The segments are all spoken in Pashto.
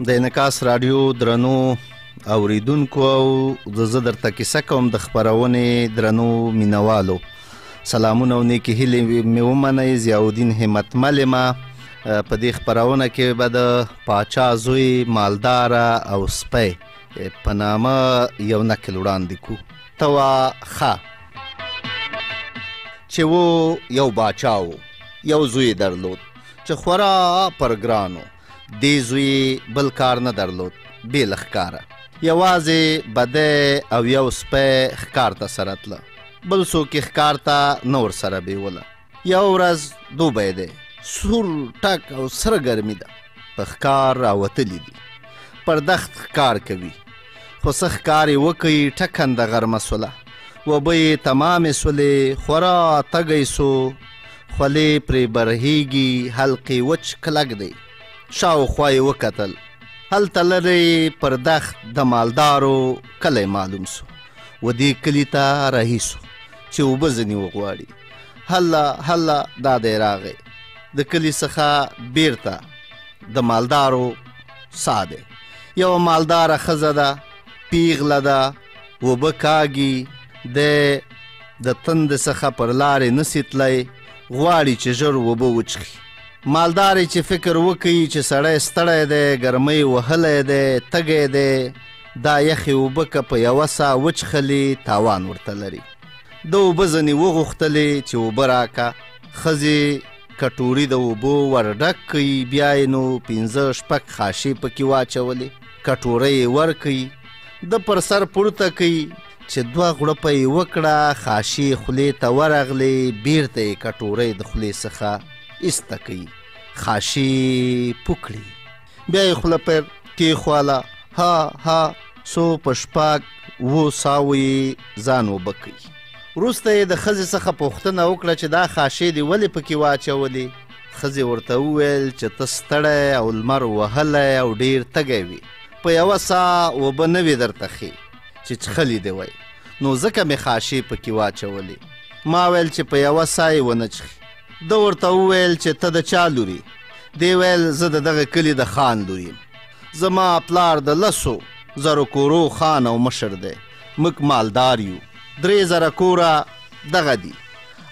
د انعکاس راډیو درنو اوریدونکو او د زه درته کیسه کوم د خپرونې درنو مینوالو، سلامونه او نیکې هیلې مې ومنئ. ضیاءالدین همتمل یم. په دې خپرونه کې به د پاچا زوی، مالداره او سپی په نامه یو نکل وړاندې کو. ته وا ښه چې و یو باچا و، یو زوی درلود چې خورا پر ګران و. دې زوی بل کار نه درلود بې له ښکاره، یوازې به دی او یو سپی ښکار ته سره تله، بل څوک یې ښکار ته نه ورسره بیوله. یوه ورځ دوبی دی، سور ټک او سره ګرمي ده، په ښکار راوتلي دي، پر دښت ښکار کوي، خو څه ښکار یې وکړي ټکنده غرمه سوله، اوبه یې تمامې سولې، خورا تږی سو، خولې پرې برهیږي، حلق یې وچ کلک دی. شاوخوا یې وکتل، هلته لرې پر دښت د مالدارو کلی معلوم سو. و دې کلي ته رهي سو چې اوبه ځنې وغواړي. هله هله دا دی راغی، د کلي څخه بیرته د مالدارو سا دی. یوه مالداره ښځه ده، پیغله ده، اوبه کاږي، دی د تندې څخه پر لارې نسي تللی، غواړي چې ژر اوبه وچښي. مالدارې چې فکر وکړي چې سړی ستړی دی، ګرمۍ وهلی دی، تږی دی، دا یخې اوبه که په یوه سا وچښلې تاوان ورته لري. ده اوبه ځنې وغوښتلې چې اوبه راکه. ښځې کټوري د اوبو ور ډک کړي، بیا یې نو 5 شپږ خاشې پکې واچولې، کټوری یې ورکړي، ده پر سر پورته کړي چې 2 غړپه یې وکړه، خاشې خولې ته ورغلې، بیرته یې کټوری د خولې څخه ایسته کړي، خاشې پوکړي، بیا یې خوله پر کېښوله، ها ها څو په 6 7 ساوو یې ځان اوبه کړي. وروسته یې د ښځې څخه پوښتنه وکړه چې دا خاشې دې ولې پکې واچولې؟ ښځې ورته وویل چې ته ستړی او لمر وهلی او ډېر تږی وې، په یوه سا اوبه نه وې درته ښې چې څښلې دې وای، نو ځکه مې خاشې پکې واچولې، ما ویل چې په یوه سا یې ونه څښي. ده ورته وویل چې ته د چا لور یې؟ دې ویل زه د دغه کلي د خان لور یم، زما پلار د 10,000 کورو خان او مشر دی، موږ مالدار یو، 3,000 کوره دغه دي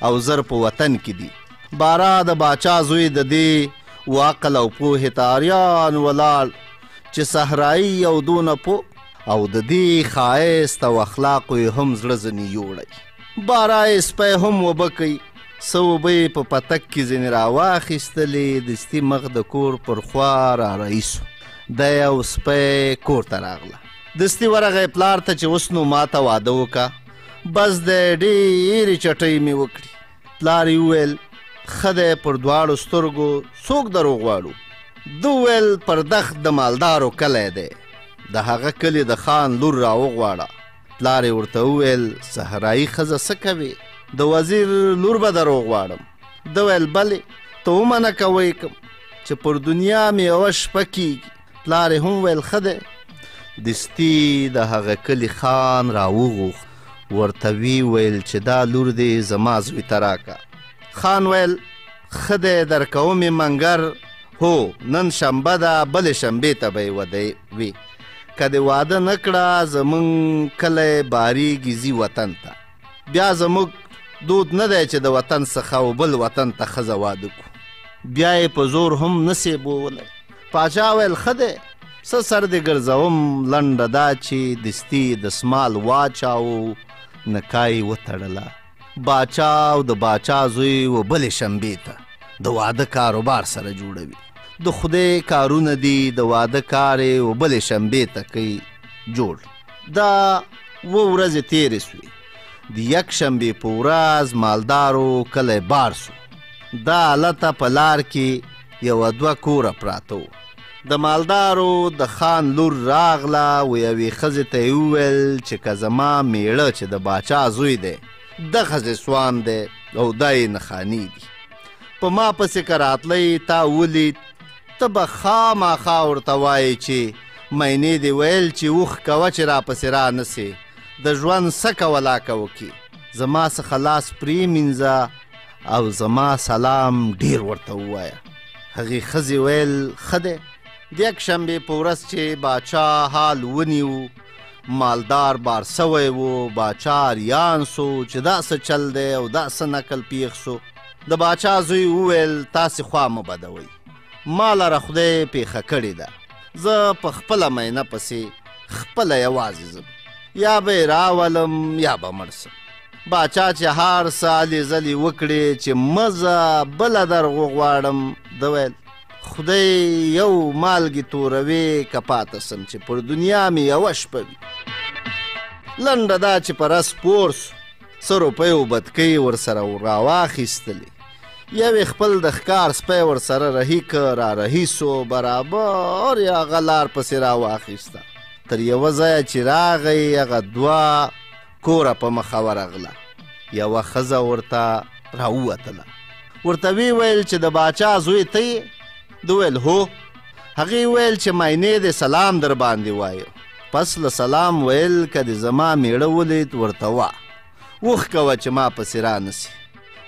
او 1,000 په وطن کې دي. بارا د باچا زوی د دې و عقل او پوهې ته اریان ولاړ چې صحرایي او دونه پوه او د دې ښایست او اخلاقو یې هم زړه ځنې یوړی. بارا یې سپی هم اوبه کوي، څه اوبه یې په پتک کې ځنې راواخیستلې، دستي مخ د کور پر خوا را رهي سو. دی او سپی کور ته راغله. دستي ورغی پلار ته چې اوس نو ما ته واده وکړه، بس دی ډېرې چټۍ مې وکړي. پلار یې وویل ښه دی، پر دواړو سترګو څوک در وغواړو؟ ده وویل پر دښت د مالدارو کلی دی، د هغه کلي د خان لور را وغواړه. پلار یې ورته وویل صحرایي ښځه څه کوې؟ د وزیر لور به در وغواړم. ده ویل بلې، ته ومنه کوئ کم چې پر دنیا مې یوه شپه کیږي. پلار یې هم ویل ښه دی. دستي د هغه کلي خان را وغوښت، ورته ویې ویل چې دا لور دې زما زوی ته راکه. خان ویل ښه دی درکوم یې، منګر هو نن شنبه ده، بلې شنبې ته به یې وده وي، که دې واده نه کړه زموږ کلی باریږي ځي وطن ته، بیا زموږ دود نه دی چې د وطن څخه و بل وطن ته ښځه واده کړو. بیا یې په زور هم نه سې بوولی. پاچا ویل ښه دی، څه سر دې ګرځوم، لنډه دا چې دستي دسمال واچاوه، نکاح یې وتړله. باچا او د باچا زوی و بلې شنبې ته د واده کاروبار سره جوړوي. د خدای کارونه دي، د واده کار یې و بلې شنبې ته کوي جوړ. دا 7 ورځې تېرې سوې. د یکشنبې په ورځ مالدارو کلی بار سو. دا هلته په لار کې 1 2 کوره پراته وو. د مالدارو د خان لور راغله و یوې ښځې ته یې وویل چې که زما میړه چې د باچا زوی دی دغسې ځوان دی او دا یې نښانې دي، په ما پسې که راتلی تا ولید، ته به خامخا ورته وایې چې مینې دې ویل چې اوښ کوه چې راپسې را نه سې، د ژوند سکه ولاکه وکړي، زما څخه لاس پرې مینځه او زما سلام ډېر ورته ووایه. هغې ښځې ویل ښه دی. د یکشنبې په ورځ چې باچا حال ونیو، مالدار بار سوی و. باچا اریان سو چې دا څه چل دی او دا څه نکل پیښ سو. د باچا زوی وویل تاسې خوا مه بدوئ، ما لره خدای پیښه کړې ده، زه په خپله مینه پسې خپله یوازې ځم، یا به یې راولم یا به مړ سم. باچا چې هر څه هلې ځلې وکړې چې مه ځه بله در وغواړم، ده ویل خدای یو مالګې توروې که پاته سم چې پر دنیا مې یوه شپه وي. لنډه دا چې پر اس سپور سو، څه روپۍ او بتکۍ ورسره راواخیستلې، یو یې خپل د ښکار سپی ورسره رهي که را رهي سو، برابر یې هغه لار پسې راواخیسته. تر یوه ځایه چې راغی هغه دوه کوره په مخه ورغله، یوه ښځه ورته راووتله، ورته ویې ویل چې د باچا زوی ته یې؟ ده ویل هو. هغې ویل چې ماینې دې سلام در باندې وایه. پس له سلام ویل که دې زما میړه ولید ورته وا وښکوه چې ما پسې رانسي،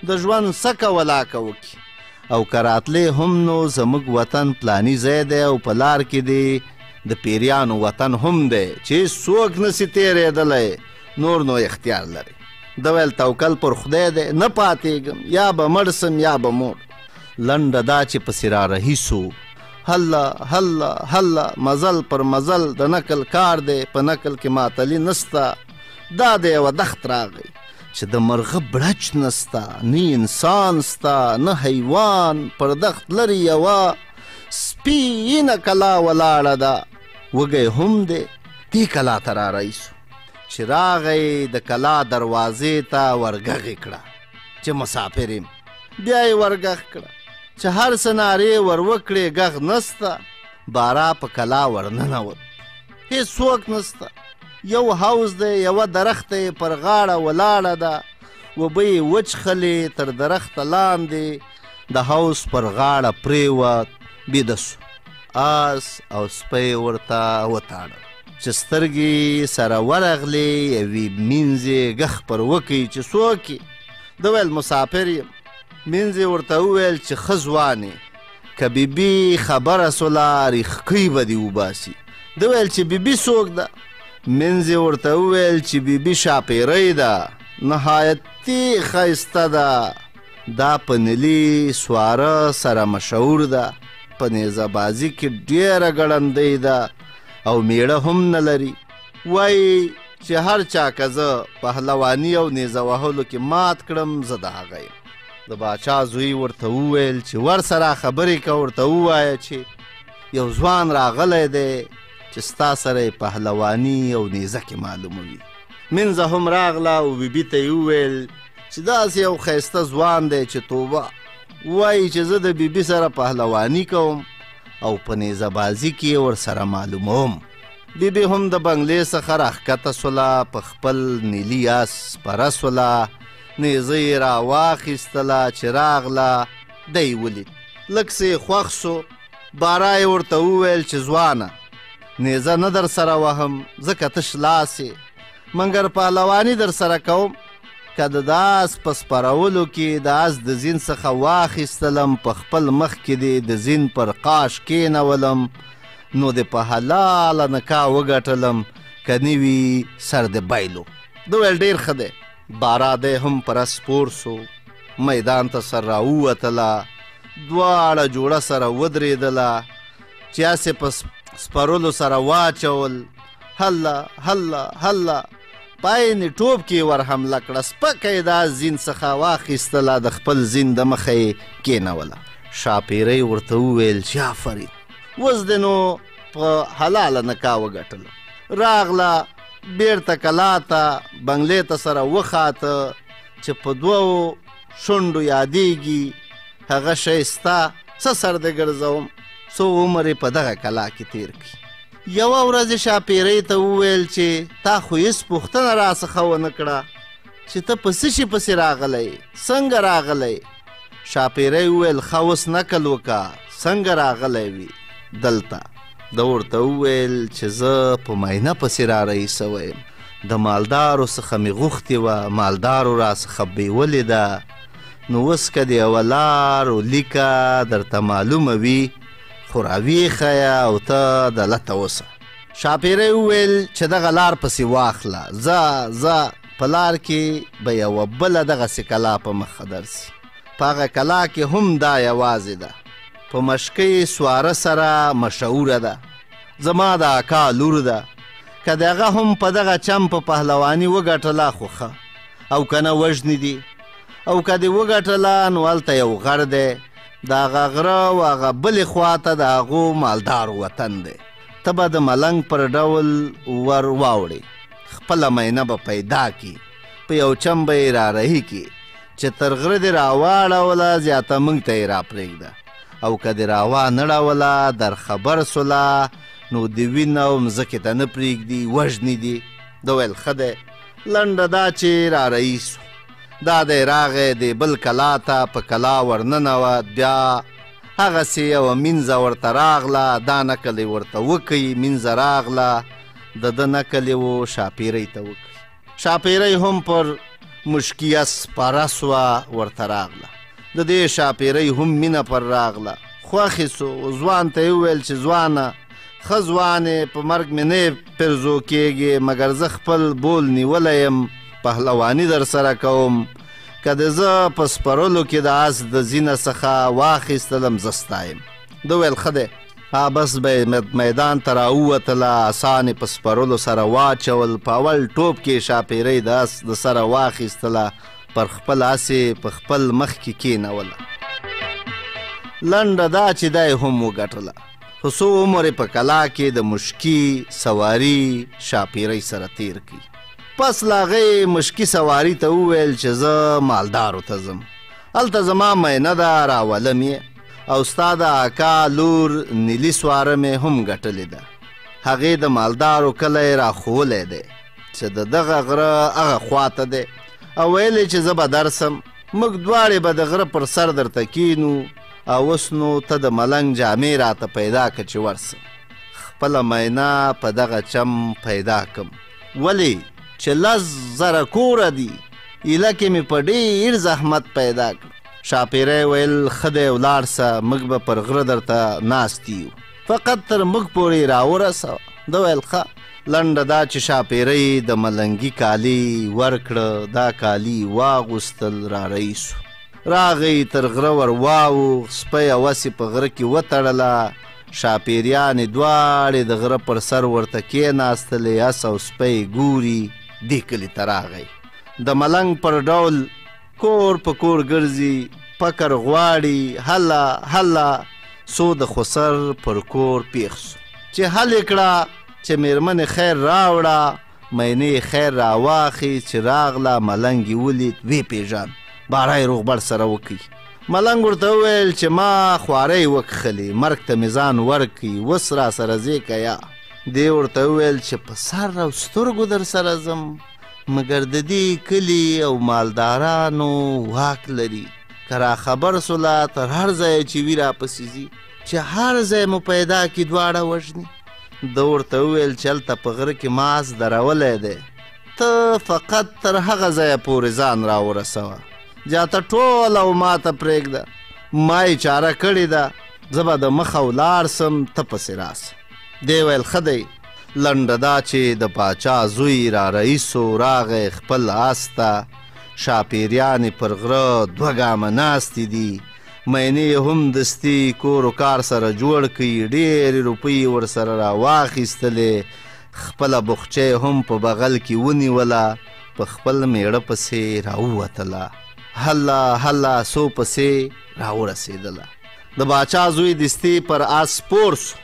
د ژوند سکه ولاکه وکړي، او که راتلې هم نو زموږ وطن پلانی ځای دی او په لار کې دی د پیریانو وطن هم دی چې څوک نسي تېرېدلی، نور نو اختیار لري. ده ویل توکل پر خدای دی، نه پاتېږم، یا به مړ سم یا به مور. لنډه دا چې پسې را رهي سو، هله هله هله مزل پر مزل، د نکل کار دی، په نکل کې معطلي نسته. دا د یوه دښت راغی چې د مرغه بړچ نسته، نه انسان سته نه حیوان. پر دښت لرې یوه سپینه کلا ولاړه ده، وږی هم دی، دې کلا ته را رهي سو. چې راغی د کلا دروازې ته ورږغ کړه چې مسافر یم، بیا یې ورږغ کړه چې هر څه نارې ور وکړې ږغ نسته. بارا په کلا ورننوت، هیڅوک نسته، یو حوض دی، یوه درخته یې پر غاړه ولاړه ده، اوبه یې وچښلې، تر درخته لاندې د حوض پر غاړه پرېوت، بیده سو. آس او سپی ورته وتاړل. چې سترګې سره ورغلې یوې مینځې ږغ پر وکړي چې څوک یې؟ ده ویل مسافر یم. مینځې ورته وویل چې ښه ځوان یې، که بیبي خبره سوله ریښکۍ به دې وباسي. ده ویل چې بیبي څوک ده؟ مینځې ورته وویل چې بیبي شاپیرۍ ده، نهایتي ښایسته ده، دا په نیلي سواره سره مشهور ده، په نیزه بازي کې ډېره ګړندۍ ده او میړه هم نه لري. وایي چې هر چا که زه پهلواني او نیزه وهلو کې مات کړم زه د هغه یم. د باچا زوی ورته وویل چې ورسره خبرې که، ورته ووایه چې یو ځوان راغلی دی چې ستا سره یې پهلواني او نیزه کې معلوموي. مینځه هم راغله او بیبي ته یې وویل چې داسې یو ښایسته ځوان دی چې توبه، وایي چې زه د بیبي سره پهلواني کوم او په نیزه بازي کې یې ورسره معلوموم. بیبي هم د بنګلې څخه راښکته سوله، په خپل نیلي آس سپره سوله، نیزه یې راواخیستله. چې راغله دی ولید، لږ څه یې خوښ سو. بارا یې ورته وویل چې ځوانه نیزه نه در سره وهم ځکه تش لاس یې، مګر پهلواني در سره کوم. که د آس په سپرولو کې د آس د زین څخه واخیستلم، په خپل مخ کې دې د زین پر قاش کېنولم، نو دې په حلاله نکاح وګټلم، که نه وي سر دې بایلو. ده ویل ډېر ښه دی. بارا دی هم پر اس سپور سو، میدان ته سر راووتله، دواړه جوړه سره ودرېدله، چې هسې په سپرلو سره واچول، هله هله هله په عین ټوپ کې ور حمله کړه، سپکه یې د آس زین څخه واخیستله، د خپل زین د مخه یې کېنوله. شاپیرۍ ورته وویل چې آفرین، اوس دې نو په حلاله نکاح وګټله. راغله بیرته کلا ته، بنګلې ته سره وخاته، چې په دوو شونډو یادېږي هغه شی ستا، څه سر دې ګرځوم. څو عمر یې په دغه کلا کې تېر کړي. یوه ورځ یې شاپیرۍ ته وویل چې تا خو هېڅ پوښتنه را څخه ونه کړه چې ته په څه شي پسې راغلی، څنګه راغلی؟ شاپیرۍ وویل ښه اوس نکل وکړه، څنګه راغلی وي دلته؟ ده ورته وویل چې زه په ماینه پسې را رهي سوی یم، د مالدارو څخه مې غوښتې وه، مالدارو را څخه بیولې ده، نو اوس که د یوه لار و لیکه درته معلومه وي خو راویې ښیه او ته دلته اوسه. شاپیرۍ وویل چې دغه لار پسې واخله، ځه ځه، په لار کې به یوه بله دغسې کلا په مخه درسي. په هغه کلا کې هم دا یوازې ده، په مشکۍ سواره سره مشهوره ده، زما د اکا لور ده. که د هغه هم په دغه چم په پهلواني وګټله خو ښه، او که نه وژني دي، او که دې وګټله نو هلته یو غر دی، د هغه غره او هغه بلې خوا ته د هغو مالدارو وطن دی، ته به د ملنګ پر ډول ور واوړې، خپله مینه به پیدا کړي، په یو چم به یې را رهي کړي، چې تر غره دې راواړوله زیاته موږ ته یې راپرېږده، او که دې راوانه در خبر سوله نو د وینه او مځکې ته نه پرېږدي، وژني دي. ده ویل ښه دی. لنډه دا چې را رهي سو. دا دی راغی د بل کلا ته، په کلا ورننوت. بیا هغسې یوه مینځه ورته راغله، دا نکل یې ورته وکړي. مینځه راغله، د ده نکل یې و شاپیرۍ ته وکړي. شاپیرۍ هم پر مشکیه سپره سوه، ورته راغله. د دې شاپیرۍ هم مینه پر راغله، خوښې سو. ځوان ته یې وویل چې ځوانه، ښه ځوان یې، په مرګ مې نه پیرزو کېږي، مګر زه خپل بول نیولی یم، پهلواني در سره کوم. که د زه په سپرلو کې د اس د زینه څخه واخیستلم زه ستا یم. ده ویل ښه دی. بس به یې میدان ته راووتله، اسان یې په سپرلو سره واچول. په اول ټوپ کې شاپیرۍ د اس د سره واخیستله، پر خپل اس یې په خپل مخ کې کېنوله. لنډه دا چې دا یې هم وګټله. خو څو عمر یې په کلا کې د مشکي سواري شاپیرۍ سره تیر کړي. پس له هغه یې مشکي سواري ته وویل چې زه مالدارو ته ځم، هلته زما مینه ده، راولم یې، او ستا د اکا لور نیلي سواره مې هم ګټلې ده، هغې د مالدارو کلی راښوولی دی چې د دغه غره هغه خواته دی، او ویل یې چې زه به درسم، موږ دواړې به د غره پر سر درته کینو، او اوس نو ته د ملنګ جامې راته پیدا که چې ورسم، خپله مینه په دغه چم پیدا کم. ولې چې 10,000 کوره دي، ایله کې مې په ډېر زحمت پیدا کړ. شاپیری ویل ښه دی ولاړ سه، موږ به پر غره درته ناست یو، فقط تر موږ پورې راورسوه. ده ویل ښه. لنډه دا چې شاپیرۍ د ملنګي کالي ورکړه، دا کالي واغوستل، را رهي سو. راغی تر غره ور واوښت، سپی او اس یې په غره کې وتړله. شاپیریانې دواړې د غره پر سر ورته کېناستلې، اس او سپی ګوري. دې کلي ته راغی، د ملنګ پر ډول کور په کور ګرځي، پکر غواړي، هله هله څو د خسر پر کور پېښ سو. چې حل یې کړه چې مېرمنې خیر راوړه، مینې یې خیر راواخی. چې راغله ملنګ یې ولید، ویې پېژاند، باره یې روغبړ سره وکړي. ملنګ ورته وویل چې ما خوارۍ وکښلې، مرګ ته مې ځان ورکړي، اوس را سره ځې که یا؟ دې ورته وویل چې په سر او سترګو در سره ځم، مګر د دې کلي او مالدارانو واک لري، که را خبر سوله تر هر ځایه چې وي راپسې ځي، چې هر ځای مو پیدا کړي دواړه وژني. ده ورته وویل چې هلته په غره کې ما اس درولی دی، ته فقط تر هغه ځایه پورې ځان راورسوه، زیاته ټوله او ماته پرېږده، ما یې چاره کړې ده، زه به د مخه ولاړ سم، ته پسې راسه. دی ویل ښه دی. لنډه دا چې د پاچا زوی را رهي سو، راغی خپل اس ته. شاپیریانې پر غره 2 ګامه ناستې دي، مینې یې هم دستي کور و کار سره جوړ کړي، ډېرې روپۍ یې ورسره راواخیستلې، خپله بخچه یې هم په بغل کې ونیوله، په خپل مېړه پسې راووتله، هله هله څو پسې راورسېدله. د باچا زوی دستي پر اس سپور سو،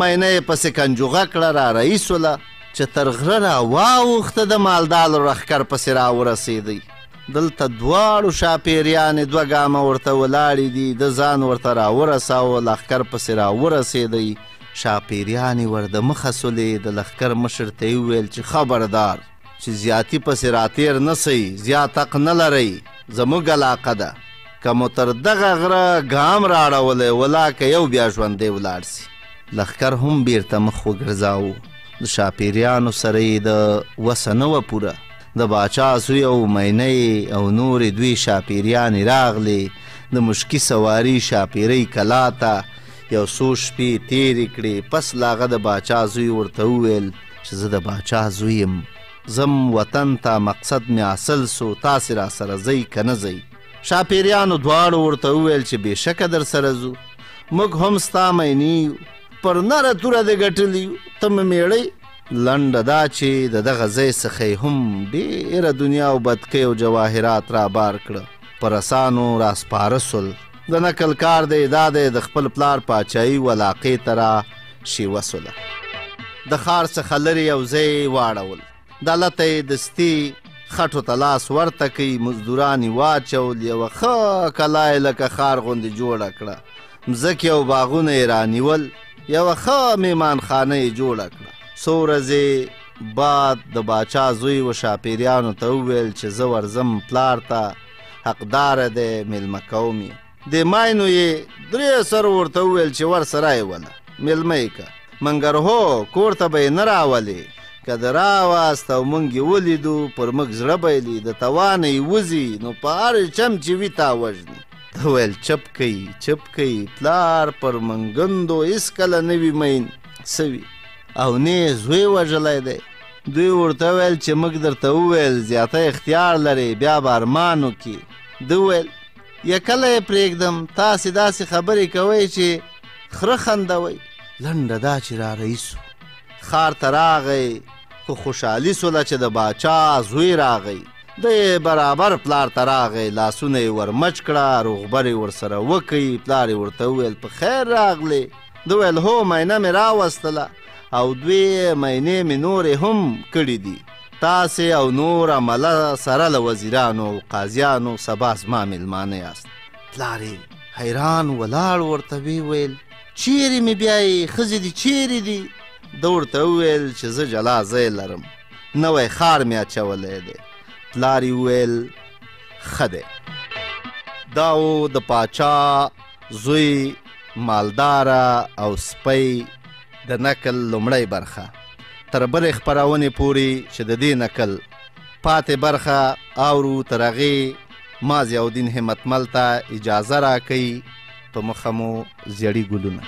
مینه یې پسې کنجوغه کړه، را رهي سوله. چې تر غره را واوښته، د مالدارو لښکر پسې راورسېدی. دلته دواړو شاپیریانې 2 ګامه ورته ولاړې دي، ده ځان ورته راورساوه، لښکر پسې راورسېدی. شاپیریانې ور د مخه سولې، د لښکر مشر ته یې وویل چې خبردار چې زیاتي پسې راتېر نه سئ، زیات حق نه لرئ، زموږ علاقه ده، که مو تر دغه غره ګام راړولی ولا که یو بیا ژوندی ولاړ سي. لښکر هم بیرته مخ وګرځاوه، د شاپیریانو سره یې د وسه نه وه پوره. د باچا زوی او مینه یې او نورې دوې شاپیریانې راغلې، د مشکي سواري شاپیرۍ کلا ته. یو څو شپې تېرې کړې. پس له هغه د باچا زوی ورته وویل چې زه د باچا زوی یم، ځم وطن ته، مقصد مې حاصل سو، تاسې راسره ځئ که نه ځئ؟ شاپېریانو دواړو ورته وویل چې بېشکه در سره ځو، موږ هم ستا مینې یو، پر نره توره دې ګټلي یو، ته مې مېړه. لنډه دا چې د دغه ځای څخه یې هم ډېره دنیا او بدکۍ او جواهرات را بار کړه، پر اسانو را سپاره سول. د نقل کار دی دا دی د خپل پلار پاچایي و علاقې ته را شیوه سوله. د ښار څخه لرې یو ځای واړول، دلته یې دستي خټو ته لاس ورته کوي، مزدوران یې واچول، یوه ښه کلا یې لکه ښار غوندې جوړه کړه، مځکې او باغونه یې رانیول، یوه ښه میمانخانه یې جوړه کړه. څو ورځې بعد د باچا زوی و شاپېریانو ته وویل چې زه ورځم پلار ته، حقداره دی، میلمه کوم یې. دې ماینو یې 3 سر ورته وویل چې ورسره یې وله، میلمه یې که، منګر هو کور ته به یې نه راولې، که د راوست او موږ یې ولیدو پر موږ زړه بایلي، د توانه یې وځي نو په هر چم چې وي تا وژني. ده ویل چپ کوي چپ کوي، پلار پر منګندو هېڅکله نه وي مین سوي او نه یې زوی وژلی دی. دوی ورته ویل چې موږ درته وویل زیاته اختیار لرې، بیا به ارمان وکړي. ده ویل یه کله یې پرېږدم، تاسې داسې خبرې کوئ چې خره خندوئ. لنډه دا چې را رهي سو، ښار ته راغی، خو خوشحالي سوله چې د باچا زوی راغی. دی برابر پلار ته راغی، لاسونه یې ورمچ کړه، روغبر یې ورسره وکړ. پلار یې ورته وویل په خیر راغلې؟ ده ویل هو، ماینه مې راوستله او دوې ماینې مې نورې هم کړې دي، تاسې او نور عمله سره له وزیرانو او قاضیانو سبا زما مېلمانه یاست. پلار یې حیران ولاړ، ورته ویې ویل چیرې مې بیایې، ښځې دې چیرې دي؟ ده ورته وویل چې زه جلا ځای لرم، نوی ښار مې اچولی دی. پلار یې وویل ښه دی. دا و د پاچا زوی مالداره او سپی د نکل لومړۍ برخه. تر بلې خپرونې پورې چې د دې نکل پاتې برخه اورو، تر هغې ما ضیاءالدین همتمل ته اجازه راکئ. په مخه مو زیړي ګلونه.